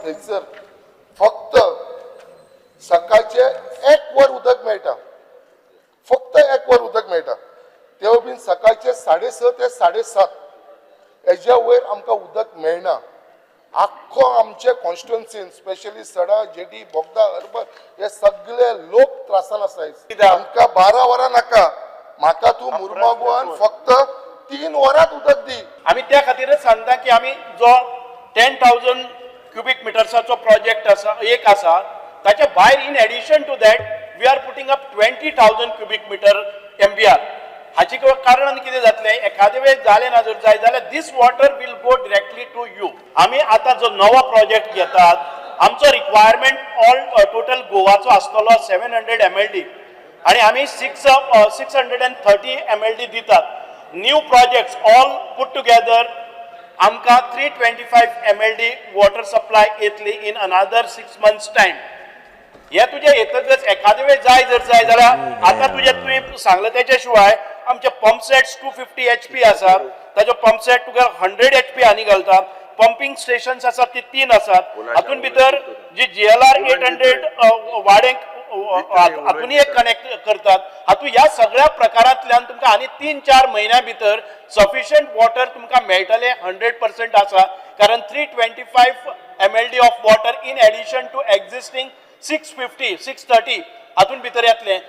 थंयसर फक्त सकाळचे एक वर उदक मेळटा, फक्त एक वर उदक मेळटा. तेवूय बीन सकाळचे 6:30 ते 7:30. हेज्या वयर आमकां उदक मेळना. आख्खो आमचे कॉन्स्टिट्युएन्सीन, स्पेशली सडा, जेटी, बोगदा, हर्बर हे सगळे लोक त्रासान आसा. आमकां 12 वरां नाका. म्हाका तूं मुरमागोवान फक्त 3 वरांत उदक दी. आमी त्या खातीरच सांगता की आमी जो 10,000 क्युबीक मिटर्साचो प्रोजेक्ट आसा, एक आसा, ताच्या भायर in addition to that we are putting up 20,000 cubic meter MBR. हाची कारण कितें जातलें, एखादे वेळ जालें ना जर जाय जाल्यार this water will go directly to you. आमी आतां जो नवो प्रोजेक्ट घेतात, आमचो रिक्वायरमेंट ऑल टोटल गोवाचो आसतलो 700 MLD आणि आमी 630 MLD दितात. New projects all put together आमकां 325 MLD water supply येतली in another 6 months time. हे तुजें येतकच एखादे वेळ जाय जर जाय जाल्यार, आतां तुजें तुवें सांगलें तेच्या शिवाय आमचे पंप सेट्स 250 HP आसात. ताजो पंप सेट तुका 100 HP आनी घालता. पंपिंग स्टेशन्स आसात ती तीन आसात. हातून भितर जी जीएलआर 800 वाडेंक हातून एक कनेक्ट करतात. हातून ह्या सगळ्या प्रकारांतल्यान तुमकां आनी 3-4 म्हयन्या भितर सफिशियंट वॉटर तुमकां मेळटलें, 100% आसा, कारण 325 MLD of water in addition to existing 650, 630 हातून भितर येतलें.